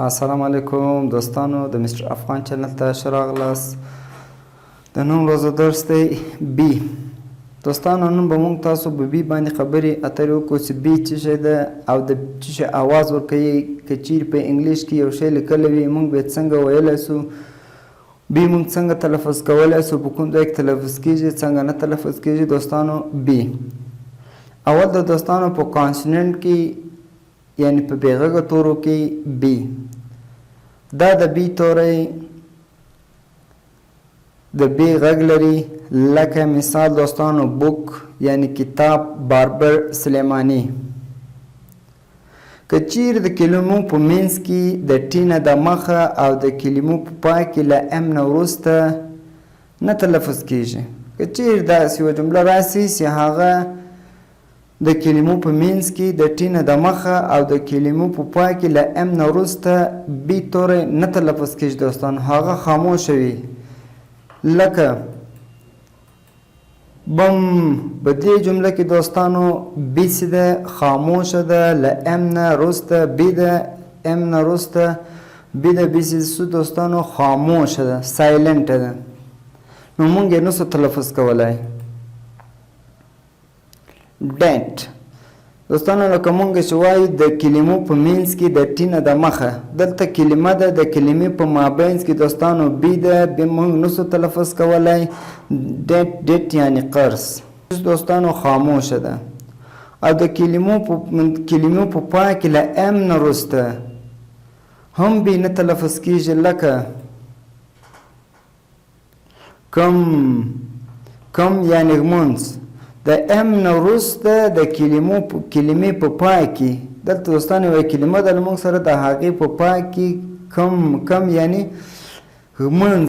السلام علیکم دوستانو، د مسټر افغان چینل ته ښه راغلاست. د نن ورځو درس دی بی. دوستانو، نن به موږ تاسو په بی باندې خبرې اترې وکړو چې بی څه شی ده او د څه شی اواز ورکوي. که چیرې په انګلیش کې یو شی لیکلی وي، موږ به یې څنګه ویلی سو؟ بی موږ څنګه تلفظ کولی سو؟ په کوم ځای کې تلفظ کیږي، څنګه نه تلفظ کیږي؟ دوستانو، بی اول د دوستانو په کانسوننټ کې، یعنی په بې غږه تورو کې بی. دا د بی توری د بی غږ لري، لکه مثال دوستانو بوک یعنی کتاب، باربر، سلیمانی. که چیرې د کلمو په منځ کې د ټي نه د مخه او د کلمو په پای کې له ام نه وروسته نه تلفظ کیږي. که چیرې داسې یوه جمله راشي چې هغه د کلمو په مینځ کې د ټي نه دمخه او د کلمو په پای کې له ام نه وروسته بي توری نه تلفظ کیږي دوستانو، هغه خاموشه وي، لکه بم. په دې جمله کې دوستانو بي چې ده خاموشه ده، له ام نه وروسته بي ده، ام نه وروسته بي ده، بي چې دوستانو خاموشه ده، سایلنټ ده، نو مونږ یې نسو تلفظ کولای. ډیټ دوستانو، لکه مونږ چې وایو د کلمو په منځ کې د ټي نه د مخه، دلته کلمه ده، د کلمې په مابینځ کې دوستانو بی ده، بی مونږ نسو تلفظ کولای. ډیټ، ډیټ یعنی قرض، دوستانو خاموشه ده او د کلمو په پای کې له ام نه وروسته هم بی نه تلفظ کیږي، لکه کم، کم یعنی ږمونځ. د ام نه وروسته د کلمې په پای کې، دلته دوستانو یوه کلمه ده له موږ سره، د هغې په پای کې کم، کم یعنی ږمونځ.